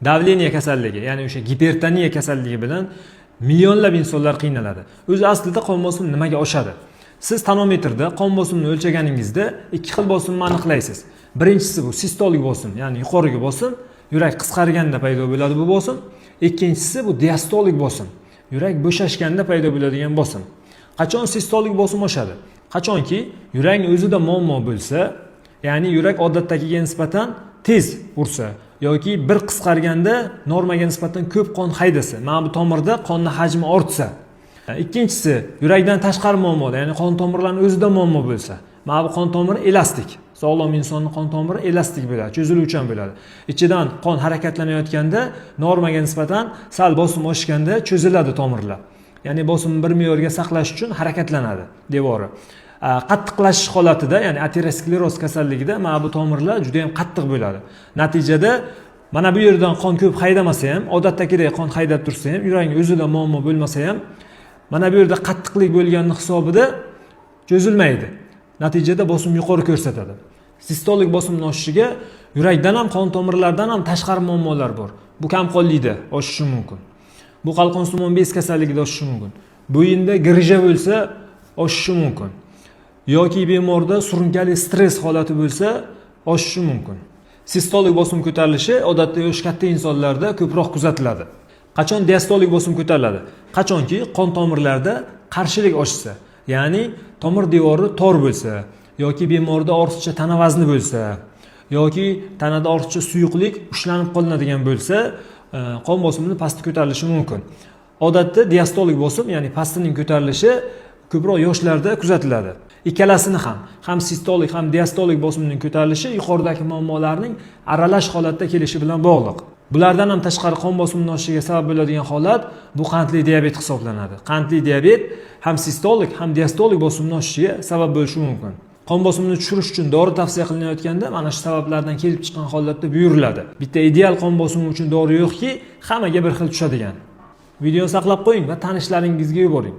Давление kasalligi, ya'ni o'sha gipertoniya kasalligi bilan millionlab insonlar qiynaladi. O'zi aslida qon bosimi nimaga oshadi? Siz tonometrda qon bosimini o'lchaganingizda ikki xil bosimni aniqlaysiz. Birinchisi bu sistolik bosim, ya'ni yuqorigi bosim, yurak qisqarganda paydo bo'ladi bu bosim. Ikkinchisi bu diastolik bosim, yurak bo'shashganda paydo bo'ladigan bosim. Qachon sistolik bosim oshadi? Qachonki yurakning o'zida muammo bo'lsa, ya'ni yurak odatdagiga nisbatan tez ursa yoki bir qisqarganda normaga nisbatan ko'p qon haydasa, mana bu tomirda qonni hajmi ortsa. Ikkinchisi yurakdan tashqari muammolar, ya'ni qon tomirlarning o'zida muammo bo'lsa. Mana bu qon tomiri elastik. Sog'lom insonning qon tomiri elastik bo'ladi, cho'ziluvchan bo'ladi. Ichidan qon harakatlanayotganda normaga nisbatan sal bosim oshganda cho'ziladi tomirlar. Ya'ni bosimni bir me'yorga saqlash uchun harakatlanadi devori. Qattiqlashish holatida, ya'ni ateroskleroz kasalligida mana bu tomirlar juda ham qattiq bo'ladi. Natijada mana bu yerdan qon ko'p haydamasa ham, odatdagidek qon haydab tursa ham, yurakning o'zida muammo bo'lmasa ham, mana bu yerda qattiqlik bo'lganini hisobida cho'zilmaydi. Natijada bosim yuqori ko'rsatadi. Sistolik bosimni oshishiga yurakdan ham, qon tomirlardan ham tashqari muammolar bor. Bu kamqonlikda oshishi mumkin. Bu qalqonsimon bez kasalligida oshishi mumkin. Bo'yinda грыжа bo'lsa oshishi mumkin. Yoki bemorda surunkali stress holati bo'lsa oshishi mumkin. Sistolik bosim ko'tarilishi odatda yoshi katta insonlarda ko'proq kuzatiladi. Qachon diastolik bosim ko'tariladi? Qachonki qon tomirlarda qarshilik oshsa, ya'ni tomir devori tor bo'lsa yoki bemorda ortiqcha tana vazni bo'lsa yoki tanada ortiqcha suyuqlik ushlanib qolinadigan bo'lsa, qon bosimini pasti ko'tarilishi mumkin. Odatda diastolik bosim, ya'ni pastining ko'tarilishi ko'proq yoshlarda kuzatiladi. Ikkalasini ham, ham sistolik, ham diastolik bosimning ko'tarilishi yuqoridagi muammolarning aralash holatda kelishi bilan bog'liq. Bulardan ham tashqari qon bosimini oshishiga sabab bo'ladigan holat bu qandli diabet hisoblanadi. Qandli diabet ham sistolik, ham diastolik bosimni oshishiga sabab bo'lishi mumkin. Qon bosimini tushirish uchun dori tavsiya qilinayotganda mana shu sabablardan kelib chiqqan holatda buyuriladi. Bitta ideal qon bosimi uchun dori yo'qki, hammaga bir xil tushadigan. Videoni saqlab qo'ying va tanishlaringizga yuboring.